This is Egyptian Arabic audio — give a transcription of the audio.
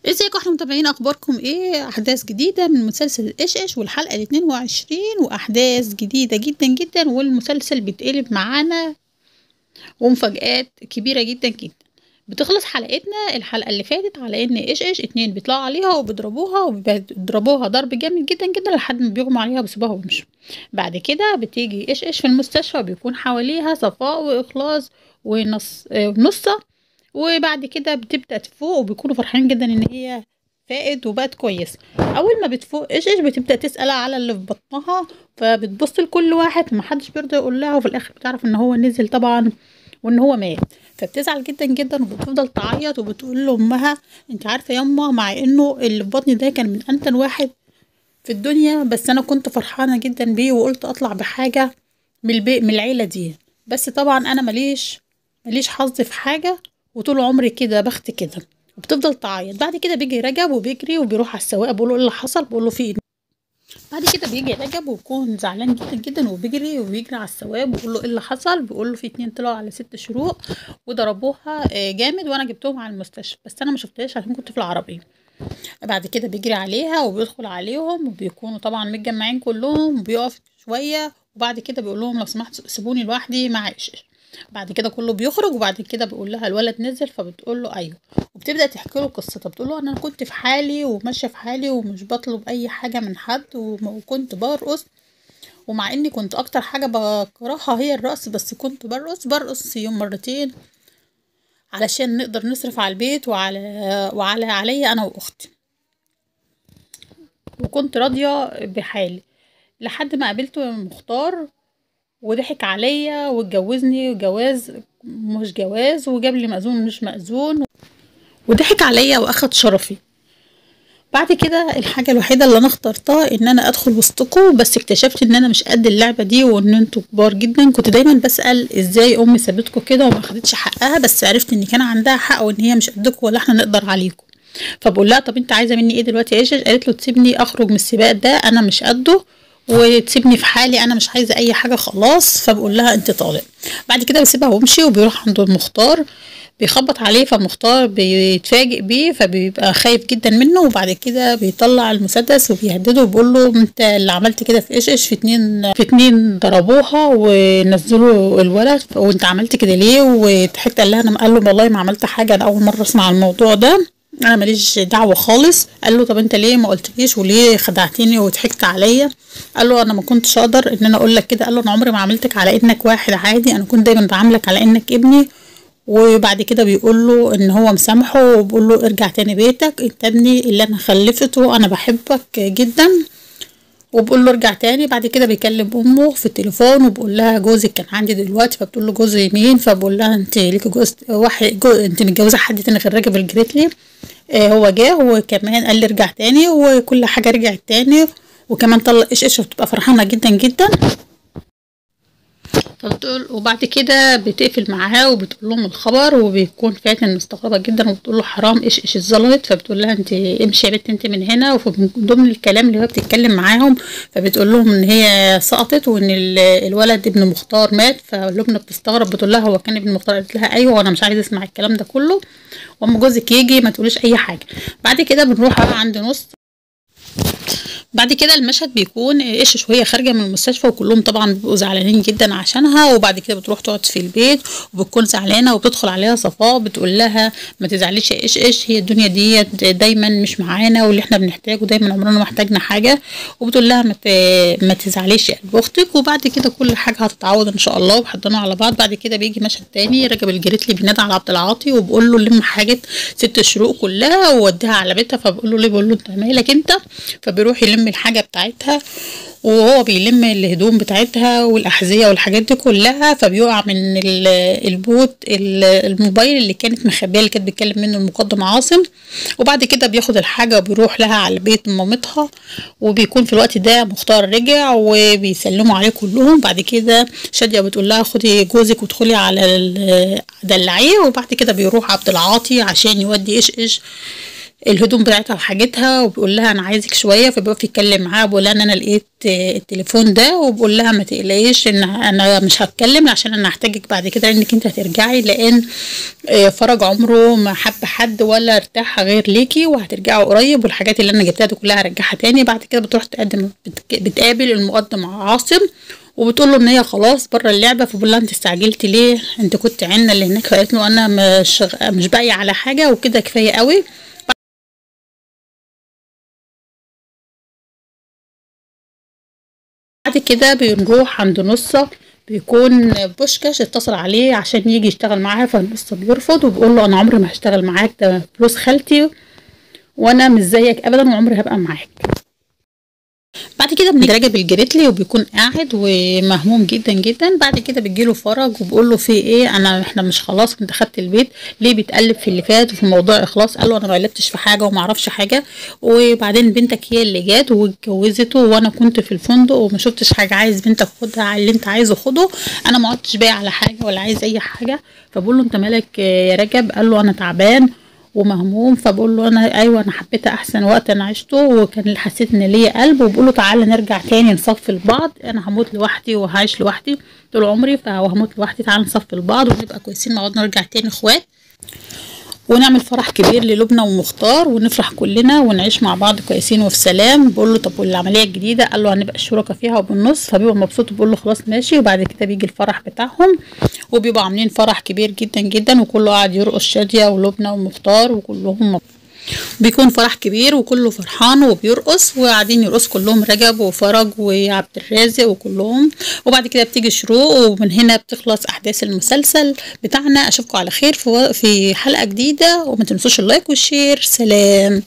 ازيكم احنا متابعين، اخباركم ايه؟ احداث جديدة من مسلسل ايش ايش والحلقة 22 واحداث جديدة جدا جدا، والمسلسل بيتقلب معانا ومفاجآت كبيرة جدا جدا. بتخلص حلقتنا الحلقة اللي فاتت على ان ايش ايش اتنين بيطلعوا عليها وبيضربوها ضرب جامد جدا جدا لحد ما بيغموا عليها وبيسيبوها ويمشوا. بعد كده بتيجي ايش ايش في المستشفى، بيكون حواليها صفاء واخلاص ونصه، وبعد كده بتبدأ تفوق وبيكونوا فرحانين جدا ان هي فاقت وبقت كويسة. اول ما بتفوق ايش ايش بتبدأ تسأل على اللي في بطنها، فبتبص لكل واحد محدش بيرضى يقول لها، وفي الاخر بتعرف ان هو نزل طبعا وان هو مات. فبتزعل جدا جدا وبتفضل تعيط وبتقول لامها انت عارفه يما، مع انه اللي في بطني ده كان من انتن واحد في الدنيا، بس انا كنت فرحانة جدا بيه وقلت اطلع بحاجة من البيت من العيلة دي، بس طبعا انا ماليش حظ في حاجة وطول عمري كده بخت كده. وبتفضل تعيط. بعد كده بيجي رجب وبيجري وبيروح على السواق بيقول له ايه اللي حصل، بيقول له في إيه؟ بعد كده بيجي رجب وبيكون زعلان جدا جدا وبيجري على السواق بيقول له ايه اللي حصل، بيقول له في اتنين طلعوا على ست شروق وضربوها جامد وانا جبتهم على المستشفى، بس انا ما شفتهاش عشان كنت في العربية. بعد كده بيجري عليها وبيدخل عليهم وبيكونوا طبعا متجمعين كلهم، وبيقف شوية وبعد كده بيقول لهم لو سمحت سيبوني لوحدي مع ايش. بعد كده كله بيخرج، وبعد كده بيقول لها الولد نزل، فبتقول له ايوه، وبتبدا تحكي له قصتها. بتقول له انا كنت في حالي وماشية في حالي ومش بطلب اي حاجة من حد، وكنت برقص، ومع اني كنت اكتر حاجة بكرهها هي الرقص، بس كنت برقص يوم مرتين علشان نقدر نصرف على البيت وعلى عليا انا واختي، وكنت راضية بحالي لحد ما قابلت مختار وضحك عليا واتجوزني جواز مش جواز، وجاب لي مأذون مش مأذون، وضحك عليا واخد شرفي. بعد كده الحاجة الوحيدة اللي انا اخترتها ان انا ادخل وسطكم، بس اكتشفت ان انا مش قد اللعبة دي وان انتوا كبار جدا. كنت دايما بسأل ازاي امي سابتكم كده وما اخدتش حقها، بس عرفت ان كان عندها حق وان هي مش قدكم ولا احنا نقدر عليكم. فبقول لها طب انت عايزة مني ايه دلوقتي يا ايش؟ قالت له تسيبني اخرج من السباق ده، انا مش قده، وتسيبني في حالي، انا مش عايزه اي حاجة خلاص. فبقول لها انت طالق. بعد كده بسيبها وامشي، وبيروح عند المختار بيخبط عليه، فالمختار بيتفاجئ بيه فبيبقى خايف جدا منه، وبعد كده بيطلع المسدس وبيهدده وبيقول له انت اللي عملت كده في ايش ايش، في اتنين ضربوها ونزلوا الولد، وانت عملت كده ليه؟ وضحكت قال لها انا، قال له والله ما عملت حاجة، انا اول مرة اسمع الموضوع ده، انا ماليش دعوه خالص. قال له طب انت ليه ما قلتليش وليه خدعتني وضحكت عليا؟ قال له انا ما كنتش اقدر ان انا اقول لك كده، قال له انا عمري ما عاملتك على انك واحد عادي، انا كنت دايما بعاملك على انك ابني. وبعد كده بيقول له ان هو مسامحة وبيقول له ارجع تاني بيتك، انت ابني اللي انا خلفته، انا بحبك جدا، وبقول له ارجع تاني. بعد كده بيكلم امه في التليفون وبقول لها جوزك كان عندي دلوقتي، فبتقول له جوزي مين؟ فبقول لها انت ليكي جوز واحد، انت متجوزة حد تاني غير رجب الجريتلي، هو جه وكمان قال لي ارجع تاني، وكل حاجة رجعت تاني، وكمان طلق ايش ايش، وبتبقى فرحانة جدا جدا. فبتقول وبعد كده بتقفل معاه وبتقول لهم الخبر، وبيكون فاتن مستغربه جدا وبتقول له حرام ايش ايش اتظلمت. فبتقول لها انت امشي يا بنت انت من هنا. ومن ضمن الكلام اللي هي بتتكلم معاهم فبتقول لهم ان هي سقطت وان الولد ابن مختار مات. فلبنى بتستغرب بتقول لها هو كان ابن مختار؟ قالت لها ايوه، وانا مش عايزه اسمع الكلام ده كله، واما جوزك يجي ما تقوليش اي حاجة. بعد كده بنروح عند نص. بعد كده المشهد بيكون ايش وهي خارجه من المستشفى، وكلهم طبعا بيبقوا زعلانين جدا عشانها. وبعد كده بتروح تقعد في البيت وبتكون زعلانة، وبتدخل عليها صفاء بتقول لها ما تزعليش يا ايش ايش، هي الدنيا دي دايما مش معانا واللي احنا بنحتاجه دايما عمرنا ما احتاجنا حاجة، وبتقول لها ما تزعليش يا قلب اختك. وبعد كده كل حاجة هتتعوض ان شاء الله، وبحضنوا على بعض. بعد كده بيجي مشهد تاني، رجب الجريتلي بينادى على عبد العاطي وبيقول له لم حاجة ست شروق كلها ووديها على بيتها. فبيقول له ليه؟ بيقول له انت مالك انت؟ فبيروح يلم الحاجة بتاعتها، وهو بيلم الهدوم بتاعتها والأحذية والحاجات دي كلها، فبيقع من البوت الموبايل اللي كانت مخبيه اللي كانت بتكلم منه المقدم عاصم. وبعد كده بياخد الحاجة وبيروح لها على بيت مامتها، وبيكون في الوقت ده مختار رجع وبيسلموا عليه كلهم. بعد كده شادية بتقول لها خدي جوزك وادخلي على دلعيه. وبعد كده بيروح عبد العاطي عشان يودي ايش ايش الهدوم بتاعتها وحاجتها، وبيقول لها انا عايزك شوية. فبيقف يتكلم معاها بيقول لها ان انا لقيت التليفون ده، وبقول لها ما تقلقيش ان انا مش هتكلم عشان انا هحتاجك بعد كده لانك انت هترجعي، لان فرج عمره ما حب حد ولا ارتاح غير ليكي، وهترجعوا قريب، والحاجات اللي انا جبتها دي كلها هرجعها تاني. بعد كده بتروح تقدم بتقابل المقدم عاصم وبتقول له ان هي خلاص بره اللعبة. فبقول لها انت استعجلتي ليه، انت كنت عنا اللي هناك. فقالت له انا مش باقية على حاجة وكده كفاية قوي. بعد كده بنروح عند نصه، بيكون بوشكاش اتصل عليه عشان يجي يشتغل معاها، فالنصه بيرفض وبيقول له انا عمري ما هشتغل معاك، ده فلوس خالتي وانا مش زيك ابدا وعمري هبقى معاك. بعد كده بنراجع الجريتلي وبيكون قاعد ومهموم جدا جدا. بعد كده بتجيله فرج وبيقول له في ايه، احنا مش خلاص انت خدت البيت، ليه بتقلب في اللي فات وفي موضوع اخلاص؟ قال له انا ما قلبتش في حاجة وما اعرفش حاجة، وبعدين بنتك هي اللي جات واتجوزته وانا كنت في الفندق وما شفتش حاجة، عايز بنتك خدها، اللي انت عايزه خده، انا ما عدتش باقي على حاجة ولا عايز اي حاجة. فبقول له انت مالك يا رجب؟ قال له انا تعبان ومهموم. فبقول له انا ايوه انا حبيتها احسن وقت انا عشته وكان حسيت ان ليا قلب، وبقول له تعالى نرجع تاني نصفي لبعض، انا هموت لوحدي وهعيش لوحدي طول عمري فهموت لوحدي، تعالى نصفي لبعض ونبقى كويسين مع بعض، نرجع تاني اخوات ونعمل فرح كبير للبنى ومختار ونفرح كلنا ونعيش مع بعض كويسين وفي سلام. بقول له طب والعملية الجديدة؟ قال له هنبقى الشركاء فيها وبالنص. فبيبقى مبسوط وبيقول له خلاص ماشي. وبعد كده بيجي الفرح بتاعهم وبيبقوا عاملين فرح كبير جدا جدا، وكله قاعد يرقص شاديه ولبنى ومختار وكلهم بيكون فرح كبير وكله فرحان وبيرقص وقاعدين يرقصوا كلهم، رجب وفرج وعبد الرازق وكلهم. وبعد كده بتيجي شروق، ومن هنا بتخلص احداث المسلسل بتاعنا. اشوفكم على خير في حلقة جديدة، وما تنسوش ال like وال share. سلام.